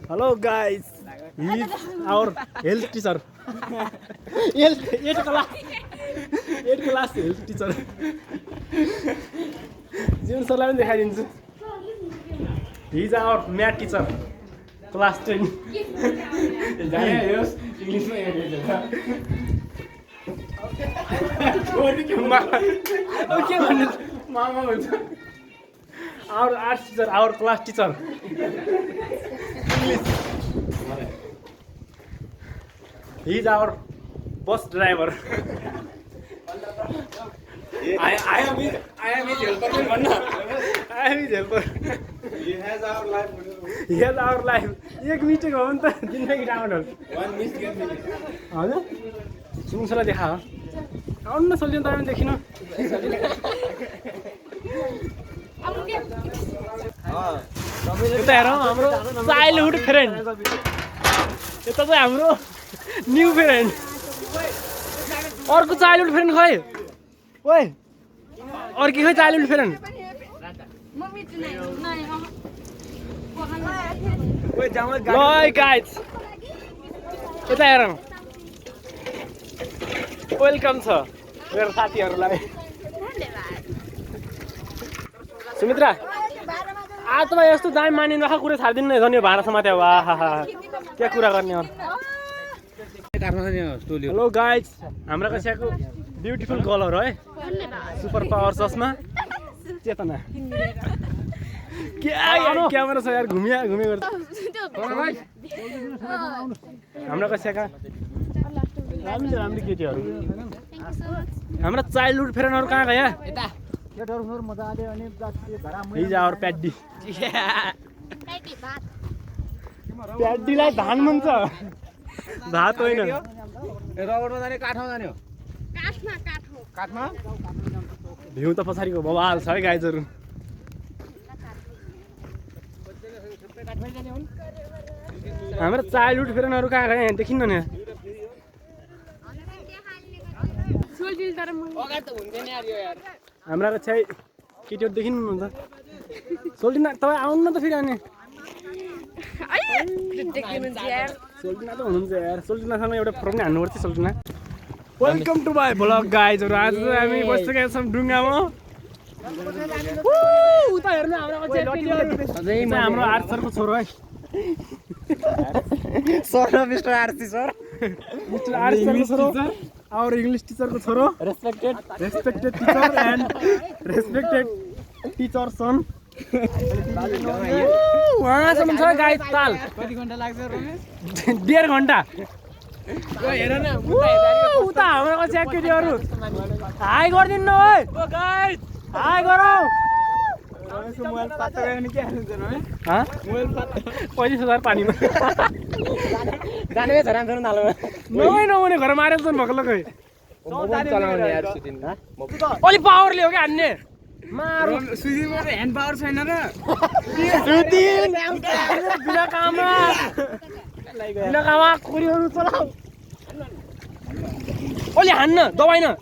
Hello guys, he is our health teacher. 8th class health teacher. जीवन सरलाई पनि देखाइदिन्छु. He is our math teacher. Class 10. Our art teacher, our class teacher. English. He is our bus driver. I am his helper. I am his helper. He has our life. He has our life. एक mistake हो नि त जिन्दगी राम्रो हो. One mistake. हजुर सुनसला देखा हो. आउन सल्लिन तपाईँ देखिन. यता हेरौँ हाम्रो चाइल्डहुड फ्रेन्ड. यता चाहिँ हाम्रो न्यू फ्रेन्ड. अर्को चाइल्डहुड फ्रेन्ड खै. ओइ अर्को खै चाइल्डहुड फ्रेन्ड. ल गाइज यता हेरौँ. वेलकम छ मेरो साथीहरूलाई. सुमित्रा आज तपाईँ यस्तो दामी मानिनु राख कुरा छाडिदिनु नै झन् यो भाँडा समात्यो. वाहा के कुरा गर्ने हो. हेलो गाइज हाम्रो कक्षाको ब्युटिफुल कलर है. सुपर पावर चस्मा चेतना. क्यामेरा छ यार घुमिया गर्छ. हाम्रो कक्षाका राम्रो केटीहरू. हाम्रो चाइल्डहुड फ्रेन्डहरू कहाँ गए. हिज आवर प्याडी. प्याडीलाई धान मुन्छ भात होइन. रबरमा जाने काठमा जाने हो. काठमा भ्यू त पछाडिको बवाल छ है गाइजहरू. हाम्रो चाइल्डहुड फ्रेन्डहरू कहाँ गए देखिन्न नि. हाम्रा कक्षा केटीहरू देखिनुहुन्छ. सोल्टिना तपाईँ आउनु न त फेरि. अनि सोल्टिना त हुनुहुन्छ यार. सोल्टिनासँग एउटा फ्रक हान्नुपर्छ. सोल्टिना वेलकम टु माई भ्लग गाइजहरू. आज हामी बसिसकेका छौँ ढुङ्गामा. उता हेर्नु हाम्रो आर्ट सरको छोरो है. Sir mister RC sir. Mister art सरको छोरो. Our English teacher को छोरो. Respected teacher and respected teacher son. वहाँसम्म छ गाइस ताल. कति घण्टा लाग्छ रमेश. 1.5 घण्टा. हेर न उता हाम्रो कक्षा केटीहरू हाई गरिदिनु है. ओ गाइस हाई गरौ. रमेशको मोबाइल पत्ता गयो के हाल्नु छ रमेश. ह मोबाइल पत्ता 25,000 पानीमा. जाने झरान झरान हाल्नु. नहुने घर मारेर छन् भक्कल खै. चलाउने यार सुदिन. अलि पावर ल्याउ के हान्ने. मारो सुदिनमा त ह्यान्ड पावर छैन र. सुदिन बिना काममा कुरीहरू चलाऊ. अलि हान्न दबाइन.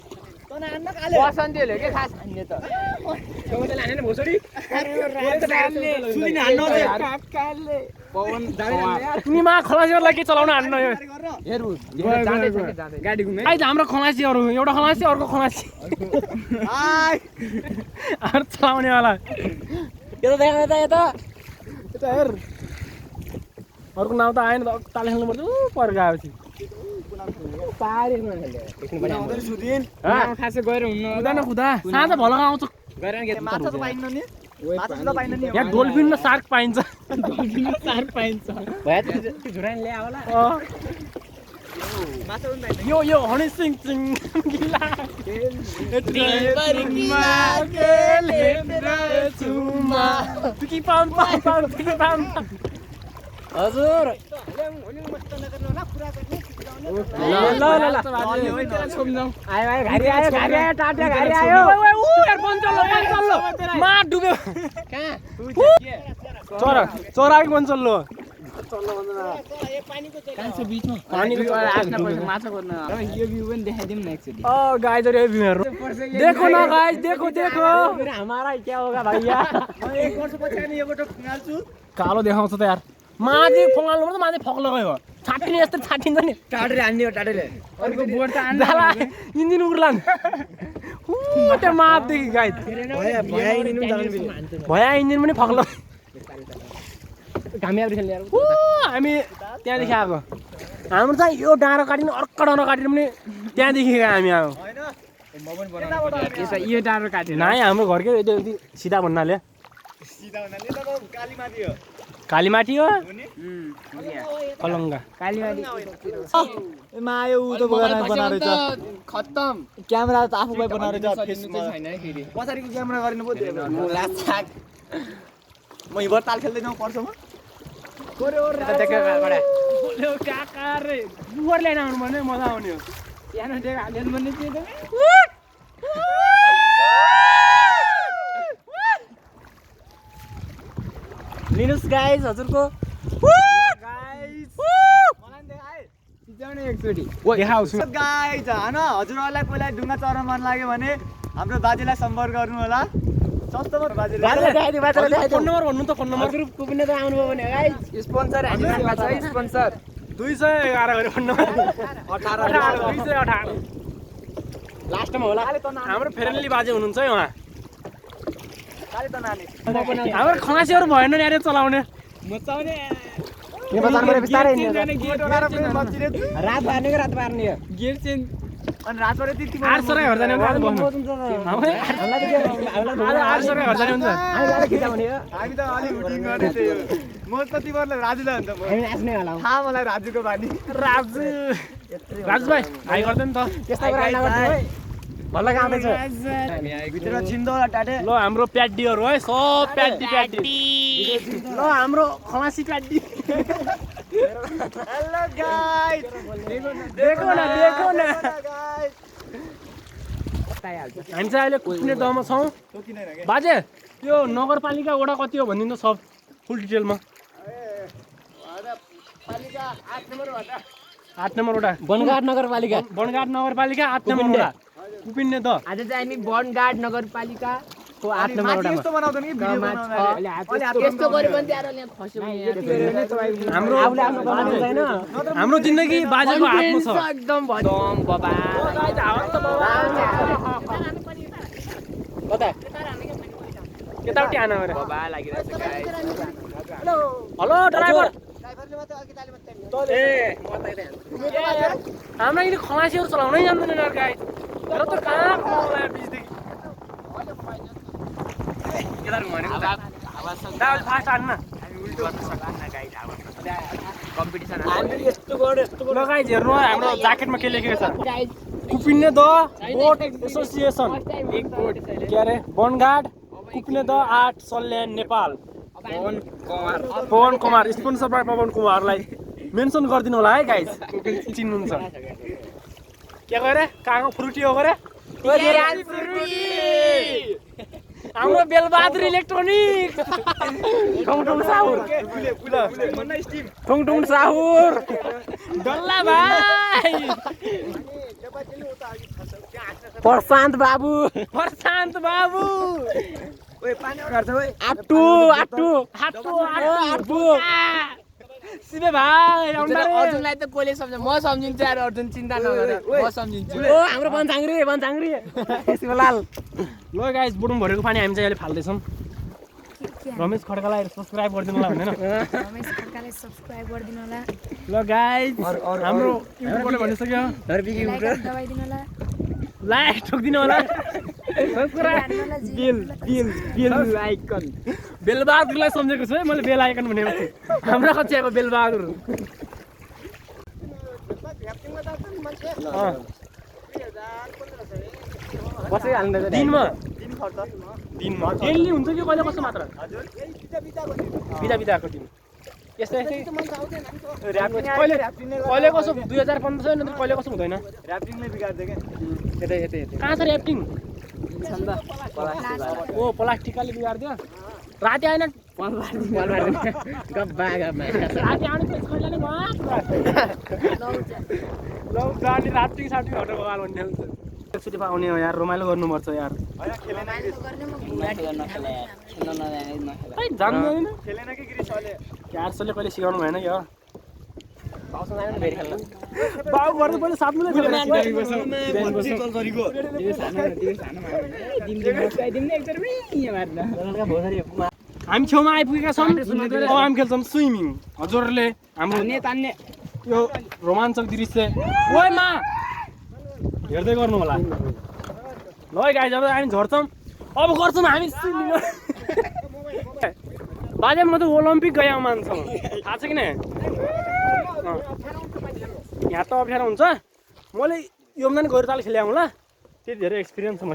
बसन्तीले के खास हान्ने त. सबैले हान्ने भोसडी. सुदिन हान्न काकाले पवन यार. तिमीमा खलासीहरूलाई के चलाउन हान्न यो. हेरु जाँदै छ के जाँदै. गाडी घुम्ने. आइज हाम्रो खलासीहरू एउटा खलासी अर्को खलासी. हाय अर चलाउने वाला. यता देख्न त यता. यता हेर. अर्को नाम त आएन त ताले खेल्नु पर्छ. पर गएपछि पारे नखेल्ने. सुदिन खासै गएर हुन्न. हुँदैन खुदा. साँझ भलका आउँछ. गएर के माछा त पाइन्न नि. माछा त पाइन्न नि. यहाँ डोल्फिन र सार्क पाइन्छ. डल्फिन र सार्क पाइन्छ. भए त झुरान ल्याए होला. माछा पनि पाइन्न. यो हनी सिंह सिंह गिला दिलबरमा केले चुमा. Tuki palm palm palm Tuki palm. हजुर चरा बन्छल्लो. गाइजहरू यो भ्यूहरू देखो न गाइज. देखो हमारा क्या होगा भैया. कालो देखाउँछ त यार. माथि फङ्गाल्नु पर्छ माथि फक लगायो छाटिने यस्तो छाटिन्छ नि टाढेले हान्ने हो टाढेले अर्को बोर्ड त जाला इन्जिन उर्लान् त्यो माथदेखि गाइड भया इन्जिन पनि फक लगायो हामी त्यहाँदेखि आएको हाम्रो चाहिँ यो डाँडो काटिनु अर्को डाँडो काटिनु पनि त्यहाँदेखि हामी आएको यो टाढो काटेर नाइ हाम्रो घरकै सिधा भन्नाले कालीमाटी हो कलङ्गा खत्तम क्यामेरा त आफूलाई बनाएर छैन फेरि पछाडिको क्यामेरा गरिनु पो म हिबर ताल खेल्दै जाउँ पर्छमा काका रे डुवर ल्याइन आउनु भने मजा आउने हो यहाँ डेक हालेन भने के त लिनुस् गाइस हजुरको सिजाउने एकचोटि देखाउँछु गाइज होइन हजुरहरूलाई पहिला ढुङ्गा चढ्न मन लाग्यो भने हाम्रो बाजेलाई सम्पर्क गर्नु होला सस्तोमा बाजे फोन नम्बर भन्नु त फोन नम्बर ग्रुपको पनि त आउनुभयो भने गाइस स्पोन्सर हामीसँग छ स्पोन्सर 211 गरे फोन नम्बर 218 लास्टमा होला हाम्रो फ्रेन्डली बाजे हुनुहुन्छ है उहाँ हाम्रो खनासीहरू भएन नि अरे चलाउने रात बार्ने कि रात बार्ने गियर चेन्ज अनि रातभरि त्यति 800 घर जाने हुन्छ 800 घर जाने हुन्छ हामी त अलि हुटिङ गर्ने त्यही हो म कति वर्ष राजुलाई हुन्छ थाहा मलाई राजुको बानी राजु भाइ हाई गर्दैन त त्यस्ता कुरा भल्ला गाउँदैछ भित्र छिन्दोला टाटे ल हाम्रो प्याडीहरू है सब प्याडी ल हाम्रो खलासी प्याडी हेलो गाइस देखो न गाइस हामी चाहिँ अहिले कुट्ने दहमा छौँ बाजे यो नगरपालिका वडा कति हो भनिदिनु त सब फुल डिटेलमा 8 नम्बर वडा बनगाड नगरपालिका 8 नम्बर वडा कुपिन्ने त आज चाहिँ हामी बनगाड नगरपालिकाको 8 नम्बर वडामा यस्तो बनाउँदैन कि भिडियो बनाउँदा त्यस्तो गरे पनि त्यहाँ यहाँ खस्यो हाम्रो जिन्दगी बाजेको हातमा छ एकदम भदम बाबा कता केताउटी आना गरे बाबा लागिरहेछ गाइस हेलो ड्राइभर ए हाम्रो यिनी खलासीहरू चलाउनै जान्दैन यार गाइस तर त कहाँ मलाई बिचदेखि केदार भनेको दाल फास्ट हान्न कम्पिटिसन ल गाइस हेर्नु हाम्रो ज्याकेटमा के लेखेको छ कुपिन्ने द बोट एसोसिएसन के अरे बनगाड कुपिन्ने द 8 सल्यान नेपाल पवन कुमार स्पोन्सर बाई पवन कुमारलाई मेन्सन गरिदिनु होला है गाइस चिन्नुहुन्छ के गरे कागो फ्रुटी हो गरे हाम्रो बेलबहादुर इलेक्ट्रोनिक ठुङठुङ साहुर डल्ला भाइ प्रशान्त बाबु आटु सिबे भाइ अर्जुनलाई त कोले सम्झ म सम्झिन्छु यार अर्जुन चिन्ता नगर म सम्झिन्छु ओ हाम्रो बनचाङ्ग्री शिवलाल ल गाइस बुडुङ भरेको पानी हामी चाहिँ अहिले फाल्दैछौँ रमेश खड्कालाई सब्स्क्राइब गरिदिनु होला भनेन ल गाइस हाम्रो युट्युबबाट भनिसक्यो लाइक ठोकिदिनु होला बेल आइकन बेलबहादुरलाई सम्झेको छु है मैले बेल आइकन भनेको छु हाम्रो कतिको बेलबहादुर बसै हाल्नु दिनमा डेली हुन्छ कि कहिले कस्तो मात्र बिदाको दिन यस्तै कहिले कसो 2015 छैन नत्र कहिले कसो हुँदैन र्यापिङले बिगार्दै के यतै कहाँ छ र्याफ्टिङ ओ प्लास्टिकले बिगार्दियो राति आएन गब्बा राति आउने त्यसको नि लौ जाने राफ्टिङ साफ्टिङ हटेर भगवान भन्ने हुन्छ एकचोटि आउने हो यार रमाइलो गर्नुपर्छ यार जान्दैन खेलेन कि गिरिसले 400ले कहिले सिकाउनु भएन क्या बाउ गर्दा पहिले साथमा हामी छेउमा आइपुगेका छौँ अब हामी खेल्छौँ स्विमिङ हजुरहरूले हाम्रो यो रोमाञ्चक दृश्य ओएमा हेर्दै गर्नु होला ल गाइज अब हामी झर्छौँ अब गर्छौँ हामी स्विमिङ बाजे म त ओलम्पिक गएको मान्छौँ थाहा छ किन यहाँ त अप्ठ्यारो हुन्छ मैले योभन्दा नि गैरताल खेले आउँ ल त्यति धेरै एक्सपिरियन्स छ